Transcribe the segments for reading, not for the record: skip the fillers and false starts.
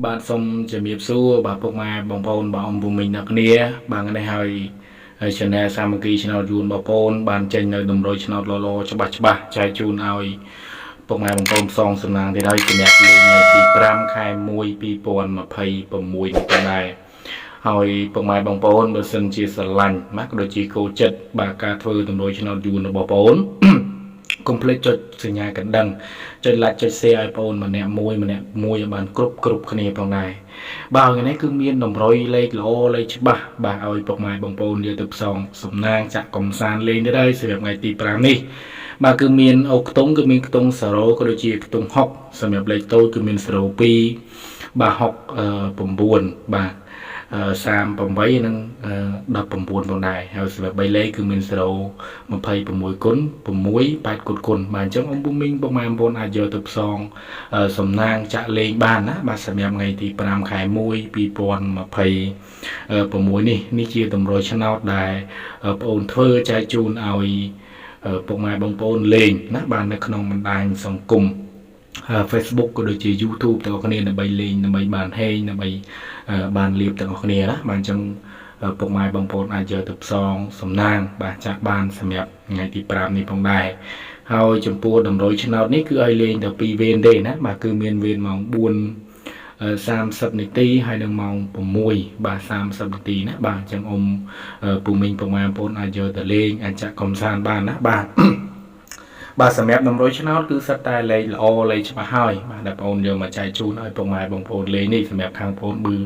បាទសូមជំរាបសួរបាទពុកម៉ែបងប្អូនបាទអ៊ំពូមីងអ្នកគ្នាបាទថ្ងៃនេះហើយ Channel សាមគ្គីឆ្នោតយួនបងប្អូនបានចេញនៅតម្រុយឆ្នោតល្អៗច្បាស់ច្បាស់ចែកជូនឲ្យពុកម៉ែបងប្អូនផ្សងសំណាងទៀតហើយសម្រាប់លេខថ្ងៃទី5ខែ1 2026នេះផងដែរហើយពុកម៉ែបងប្អូនបើសិនជាស្រឡាញ់បាទក៏ដូចជាគោចិត្តបាទការធ្វើតម្រុយឆ្នោតយួនរបស់បងប្អូន កុំភ្លេចចុចសញ្ញាកណ្ដឹងចុច like ចុច share ឲ្យបងប្អូនម្នាក់មួយម្នាក់មួយឲ្យបានគ្រប់គ្រប់គ្នាផងដែរបាទថ្ងៃនេះគឺមានតម្រុយលេខល្អលេខច្បាស់បាទឲ្យពុកម៉ែបងប្អូនយកទៅផ្សងសំណាងចាក់កំសាន្តលេងទៅហើយសម្រាប់ថ្ងៃទី5នេះបាទគឺមានអូខ្ទង់គឺមានខ្ទង់0ក៏ដូចជាខ្ទង់6សម្រាប់លេខតូចគឺមាន02បាទ6 9បាទ38និង19ផងដែរហើយសម្រាប់3លេខគឺមាន0 26គុណ6 8គុណគុណបាទអញ្ចឹងអ៊ំពូមីងពុកម៉ែបងប្អូនអាចយកទៅផ្សងសំណាងចាក់លេងបានណាបាទសម្រាប់ថ្ងៃទី5ខែ1 2026នេះនេះជាតម្រុយឆ្នោតដែលបងអូនធ្វើចែកជូនឲ្យពុកម៉ែបងប្អូនលេងណាបាទនៅក្នុងបណ្ដាញសង្គម Facebook ក៏ដូចជា YouTube ទាំងអស់គ្នាដើម្បីលេងដើម្បីបានហេងដើម្បីបានលៀបទាំងអស់គ្នាណាបាទអញ្ចឹងពុកម៉ែបងប្អូនអាចយកទៅផ្សងសំណាងបាទចាក់បានសម្រាប់ថ្ងៃទី5នេះផងដែរហើយចំពោះតម្រុយឆ្នោតនេះគឺឲ្យលេងតែ2វេនទេណាបាទគឺមានវេនម៉ោង4 30នាទីហើយនឹងម៉ោង6បាទ30នាទីណាបាទអញ្ចឹងអ៊ំពូមីងពុកម៉ែបងប្អូនអាចយកទៅលេងអាចចាក់កំសាន្តបានណាបាទបាទសម្រាប់តម្រុយឆ្នោតគឺសិតតែលេខល្អលេខច្បាស់ហើយបាទដែលបងអូនយកមកចែកជូនឲ្យពុកម៉ែបងប្អូនលេងនេះសម្រាប់ខាងបងប្អូនប៊ឺ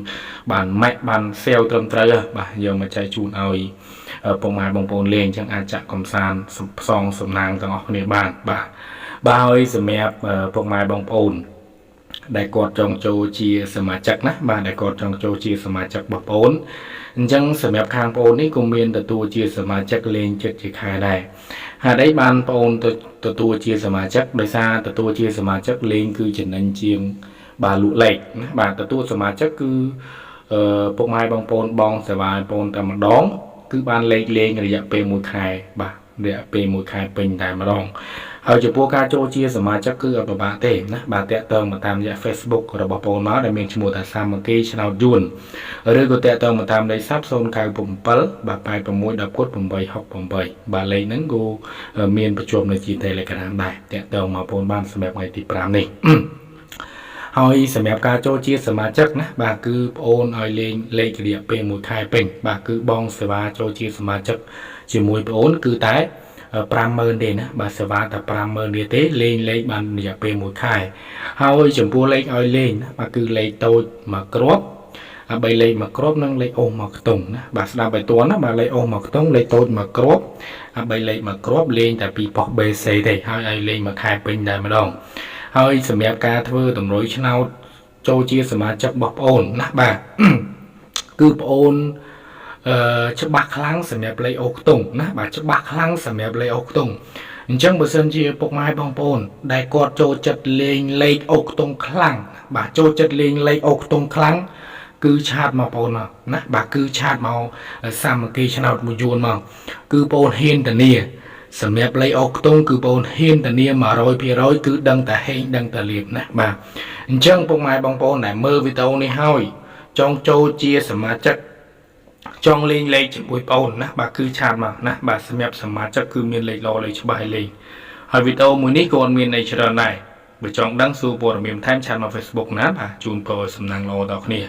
បានម៉ាក់បានសេវត្រឹមត្រូវបាទយកមកចែកជូនឲ្យពុកម៉ែបងប្អូនលេងអញ្ចឹងអាចចាក់កំសាន្តផ្សងសំណាងទាំងអស់គ្នាបានបាទបាទហើយសម្រាប់ពុកម៉ែបងប្អូនដែលគាត់ចង់ចូលជាសមាជិកណាបាទដែលគាត់ចង់ចូលជាសមាជិករបស់បងអូនអញ្ចឹងសម្រាប់ខាងបងអូននេះក៏មានទទួលជាសមាជិកលេងចិត្តជាខែដែរហេតុអីបានបងអូនទៅទទួលជាសមាជិកដោយសារទទួលជាសមាជិកលេងគឺចំណេញជាងបាទលក់លេខណាបាទទទួលសមាជិកគឺអឺពុកម៉ែបងប្អូនបងសេវាបងប្អូនតែម្ដងគឺបានលេខលេងរយៈពេល1ខែបាទរយៈពេល1ខែពេញតែម្ដងហើយចំពោះការចូលជាសមាជិកគឺអត់ពិបាកទេណាបាទតាក់ទងមកតាមរយៈ Facebook របស់បងមកដែលមានឈ្មោះថាសាមគ្គីឆ្នោតយួនឬក៏តាក់ទងមកតាមលេខស័ព្ទ097បាទ86 10គុត868បាទលេខហ្នឹងក៏មានបញ្ជាប់នៅជា Telegram ដែរតាក់ទងមកបងបានសម្រាប់ថ្ងៃទី5នេះហើយសម្រាប់ការចូលជាសមាជិកណាបាទគឺប្អូនឲ្យលេងលេខរយៈពេល1ខែពេញបាទគឺបងសេវាចូលជាសមាជិកជាមួយប្អូនគឺតែ50000ទេណាបាទសេវាតែ50000រៀលទេលេងលេខបានរយៈពេល1ខែហើយចំពោះលេខឲ្យលេងណាបាទគឺលេខតូចមួយគ្រាប់អា3លេខមួយគ្រាប់និងលេខអូសមួយខ្ទង់ណាបាទស្ដាប់ឲ្យទាន់ណាបាទលេខអូសមួយខ្ទង់លេខតូចមួយគ្រាប់អា3លេខមួយគ្រាប់លេងតែពីប៉ុស្តិ៍ BC ទេហើយឲ្យលេងមួយខែពេញតែម្ដងហើយសម្រាប់ការធ្វើតម្រុយឆ្នោតចូលជាសមាជិករបស់ប្អូនណាបាទគឺប្អូនអឺច្បាស់ខ្លាំងសម្រាប់លេខអូខ្ទង់ណាបាទច្បាស់ខ្លាំងសម្រាប់លេខអូខ្ទង់អញ្ចឹងបើសិនជាពុកម៉ែបងប្អូនដែលគាត់ចូលចិត្តលេងលេខអូខ្ទង់ខ្លាំងបាទចូលចិត្តលេងលេខអូខ្ទង់ខ្លាំងគឺ chat មកបងប្អូនមកណាបាទគឺ chat មកសាមគ្គីឆ្នោតមួយយួនមកគឺបងប្អូនហ៊ានធានាសម្រាប់លេខអូខ្ទង់គឺបងប្អូនហ៊ានធានា100%គឺដឹងតែហេងដឹងតែលៀបណាបាទអញ្ចឹងពុកម៉ែបងប្អូនដែលមើលវីដេអូនេះហើយចង់ចូលជាសមាជិកចង់លេងលេខជាមួយបងអូនណាបាទគឺ chat មកណាបាទសម្រាប់សមាជិកគឺមានលេខល្អលេខច្បាស់ឲ្យលេងហើយវីដេអូមួយនេះក៏អត់មានន័យច្រើនដែរបើចង់ដឹងសួរព័ត៌មានបន្ថែម chat មក Facebook ណាបាទជូនពរសំណាងល្អដល់គ្នា។